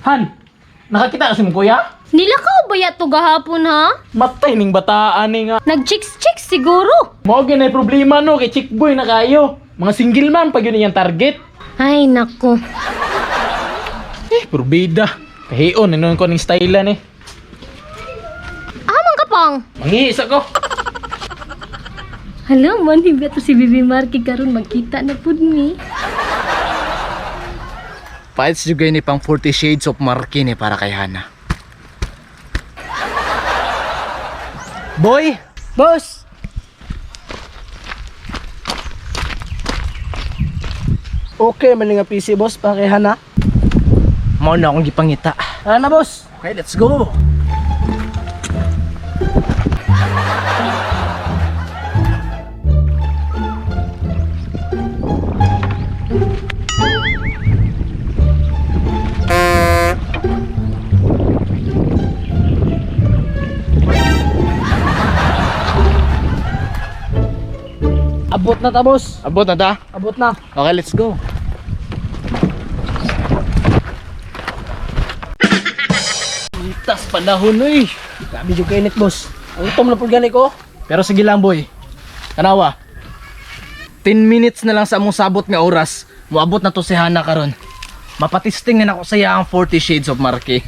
Han, nakakita kasi mo kuya? Nilakaw ba ya to gahapon ha? Matay ning bataan ni nga. Nag-chicks-chicks siguro. Mao gyud nay problema no kay chick boy na kayo. Mga single man pag yun iyang target. Ay, nako. Eh, purbida. Kahion, inon ko ning style ni. Amang ka pang. Mangiisa ko. Hala, man, hindi to si Bibi Marky karon magkita na pud mi. Paits jud ni pang 40 Shades of Marky ni para kay Hana. Boy! Boss! Okay man nga PC boss para kay Hana. Mao na akong gipangita. Tara na boss. Okay, let's go. Abot na ta boss. Abot na ta? Abot na. Okay, let's go. Itas panahon oy. Grabe jud kainit boss. Ang utom na pud gani ko. Pero sige lang boy. Tanawa. 10 minutes na lang sa among sabot nga oras. Moabot na to si Hana karon. Mapatisting na nako sa iya ang 40 Shades of Marky.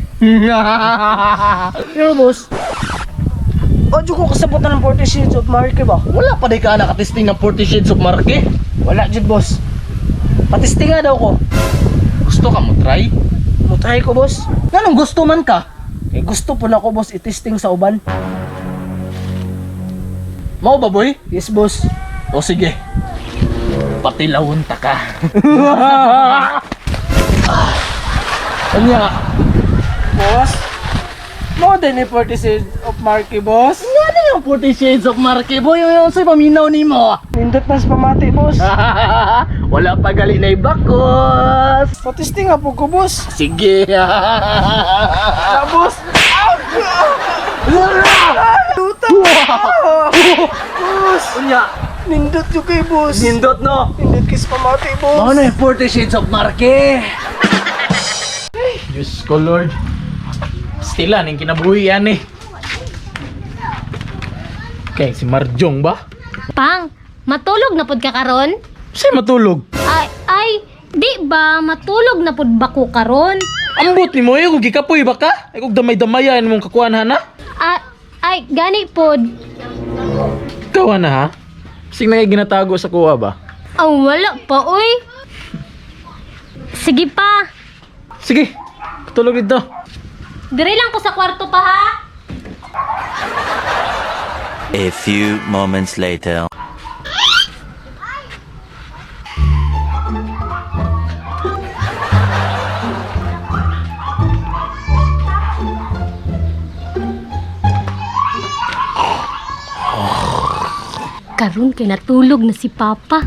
Pero boss, o jud ko kasabot na ng 40 Shades of Marky ba? Wala pa di ka nakatisting ng 40 Shades of Marky. Wala jud boss. Patisting nga daw ko. Gusto ka mo try? Mutry ko boss. Nganong gusto man ka? Eh gusto po na ko boss itisting sa uban. Mao ba boy? Yes boss. O sige. Patilawon ta ka. Anya, Boss? Mo din ni 40 Shades of Marky boss. ano yung 40 Shades of Marky boy? Yung yung sa'yo paminaw ni mo. Nindot man sa pamati boss. Wala pa gali na ibakos. Patisting nga po ko boss. Sige. Ah, boss. Luta. Boss. Unya, Nindot yung kay boss. nindot no. Nindot kay sa pamati boss. Mao na yung 40 Shades of Marky. Diyos ko, Lord. Stila, ning kinabuhi yan eh. Okay, si Marjong ba? Pang, matulog na pud ka karon? Sa'yo matulog. Ay, ay, di ba matulog na pud ba ko karon? Ambot ni mo eh, kung gikapoy ba ka? Ay kung damay-damayan mong kakuan ha na? Ay, ay, gani pod. Ikaw na ha? Sige na ginatago sa kuha ba? Aw, wala pa, uy. Sige pa. Sige, tulog dito. Dire lang ko sa kwarto pa ha. A few moments later. Karon kay natulog na si Papa.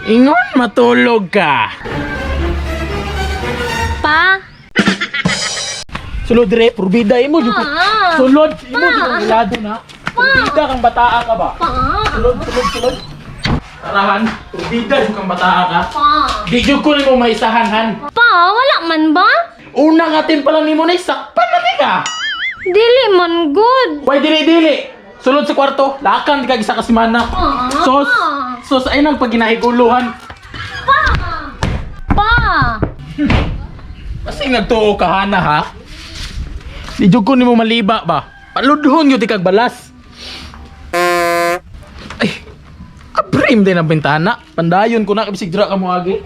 Ingon, matulog ka. Pa. Sulod dire, purbida imo jud ko. Ah. Sulod imo jud ang ilado na. Purbida kang bataa ka ba? Pa. Sulod, sulod, sulod. Tarahan, purbida jud kang bataa ka. Pa. Di jud ko nimo maisahan han. Pa, wala man ba? Una nga team pa lang nimo na sakpan na ti ka. Dili man good. Way dili dili. Sulod sa kwarto, lakan di ka gisa ka semana. Ah. Sos, sos ay nagpaginahiguluhan. Pa. Pa. Kasi nagtuo ka hana ha. Di jud ko nimo maliba ba? Paludhon gyud kag balas. Ay, abrim din ang bintana. Pandayon ko na kabisig dira ka moagi.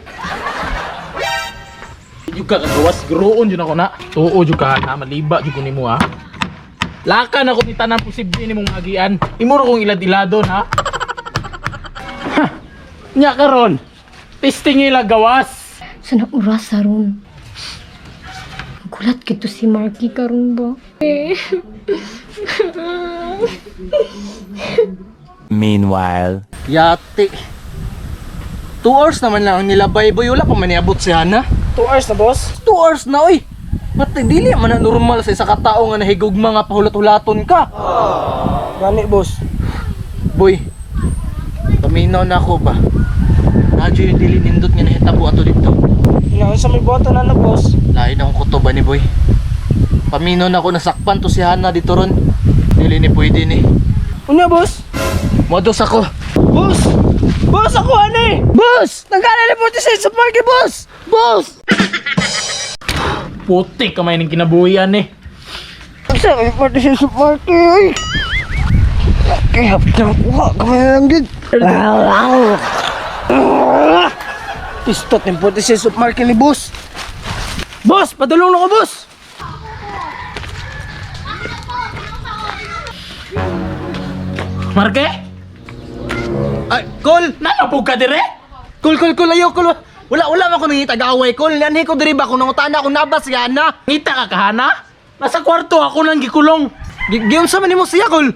Jud ka kagawas groon jud ako na. Tuo jud ka na maliba jud ko nimo ha. Lakan ako ni tanan posible nimong maagian. Imo ra kong ilad-iladon ha. Ha. Nya karon. Testing ila gawas. Sa na oras ron? Gulat kito si Marky karon ba? Eh. Meanwhile. Yati. 2 hours naman lang ang nilabay, boy. Wala pa man niabot si Hana. 2 hours na, boss? 2 hours na, oy. Mati, dili man na normal sa isa ka tao nga nahigugma nga pahulat-hulaton ka. Gani, boss. Boy, paminaw na ako ba? Nadyo yung dili nindot nga nahitabo ato dito. Inaon sa may buhatan na na, boss. Lain akong kutoba ni boy. Paminaw na ako, nasakpan to si Hana dito ron. Dili ni pwede ni. Unya, boss? Modos ako. Boss! Boss, ako ano eh! Boss! Nagkala ni 40 cents sa parke, boss! Boss! Putik kamay ning kinabuhian eh. Sa may 40 cents sa parke, ay! Kaya, nakuha, kamay na lang din. Pistot ng 40 cents sa parke ni boss. Boss, padulong na ko, boss! Marke? Ay, Kol! Nalapog ka dire? Kol, kol, kol, ayaw, kol. Wala, wala man ko nangitag-away, kol. Nanhi ko diri ba kung nangutana akong nabas si Hana. Ngita ka kahana? Nasa kwarto ako nang gikulong. Giyon sa man nimo siya, kol.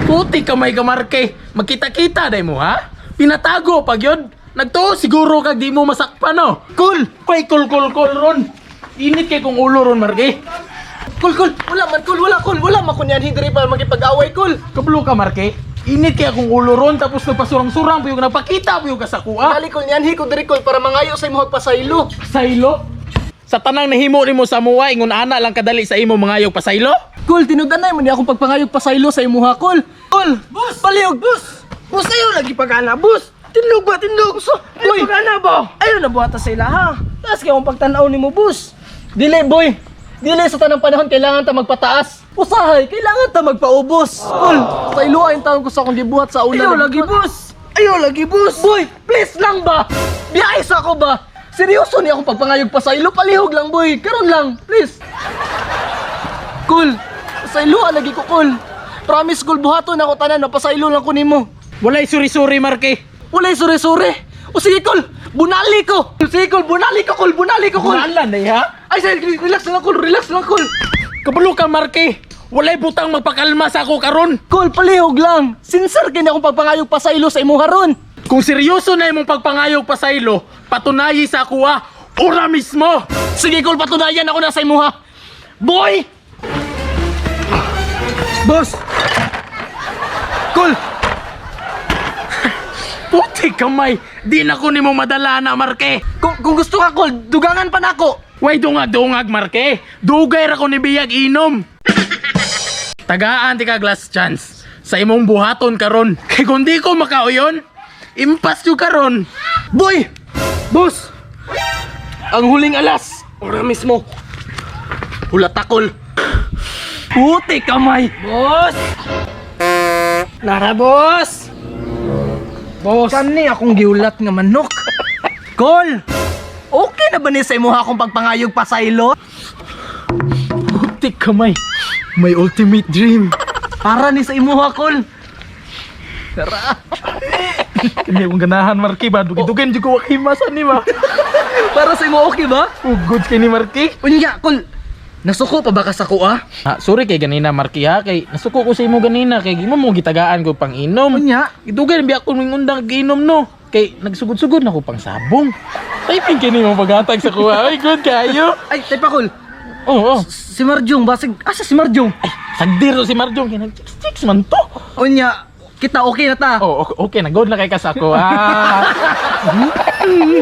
Puti kamay ka, Marke. Magkita-kita day mo, ha? Pinatago pag yun. Nagtuo siguro kag di mo masakpan, no? Kol! Pay kol kol kol ron. Init kay kong ulo ron, Marke. Kol, kol, wala man, kol, wala, kol, wala man ko niyan diri para makipag-away, kol. Kablo ka, Marke. Init kay akong ulo ron tapos nagpasurang-surang puyog napakita puyog ka sa kuha. Dali, kol, niyanhi ko diri, kol, para mangayo sa imong pasaylo. Pasaylo? Sa tanang nahimo nimo sa muwa, ingon ana lang kadali sa imo mangayog pasaylo? Kol, tinudanay mo niya akong pagpangayog pasaylo sa imuha, kol. Kol, boss, palihog, boss. Boss, ayaw lagi pag-ana, boss! Tindog ba, tindog? So, Boy. ayaw pag-ana ba? Ayaw na buhata sa ila, ha? Taas kaya akong pagtanaw ni mo, boss. Dili, boy. Dili sa tanang panahon kailangan ta magpataas. Usahay, kailangan ta magpaubos. Kol, saylo ay taon ko sa akong gibuhat sa una. Ayaw lagi, boss! Ayaw lagi, boss! Boy, please lang ba? Biyahe sa ako ba? Seryoso niya akong pagpangayog pa sa ilo. Palihog lang, boy. Karon lang, please. Kol, sa ilo lagi ko, kol. Promise, kol, buhaton ako tanan. Mapasaylo lang ko nimo. Walay suri-suri, Marke. Walay suri-suri. O sige, kol. Bunali ko. Sige, kol. Bunali ko, kol. Bunali ko, kol. Bunalan day ha? Ay, sige, relax lang, kol. Relax lang, kol. Kabalo ka, Marke. Walay butang magpakalma sa ako karon. Kol, palihog lang. Sincere kini akong pagpangayog pa sa ilo sa imuha ron. Kung seryoso na imong pagpangayog pasaylo, patunayi sa ako ha. Ora mismo! Sige, kol, patunayan ako na sa imuha. Boy! Boss! Kol! Puti kamay! Di na ko nimo madala na, Marke! Kung gusto ka, Kol, dugangan pa nako. Way dungag-dungag, Marke! Dugay ra ko ni biyag inom! Tagaan ti ka glass chance sa imong buhaton karon. Kay kung di ko makauyon, impas yu karon. Boy! Boss! Ang huling alas! Ora mismo. Hulatakol! Puti kamay! Boss! Nara, boss! Boss! Kani akong giulat nga manok. Kol! Okay na ba ni sa imuha akong pagpangayog pa sa ilo? Puti kamay! My ultimate dream. Para ni sa imuha, Kol! Kani akong ganahan, Marke ba? Dugay-dugay jud ko wakimasan ni ba? Para sa imo okay ba? Ugod kay ni Marke. Unya, Kol! Nasuko pa ba ka sa kuha? Ah, sorry kay ganina Marky ha, kay nasuko ko sa imo ganina kay imo mo gitagaan ko pang inom. Unya? Idugay biya ko ning undang giinom no. Kay nagsugod-sugod na ko pang sabong. Typing kini mo paghatag sa kuha. Ay good kayo. Ay, tay pa, Kol! Oo. Oh, Si Marjong, basig... Asa si Marjong? Ay, sagdir to si Marjong kay nag-chicks man to. Unya, kita okay na ta. Oh, okay, okay na good na kay ka sa kuha.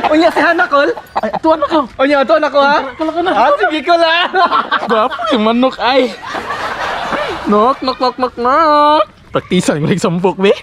Unya, si Hana, Kol! Ay, tuwa na ka. Unya, ito na ko, ha? Kala ka na. Ah, sige, Kol, ha? Gwapo yung manok ay. Knock, knock, knock, knock, knock. Praktisan ko lang sampok, be.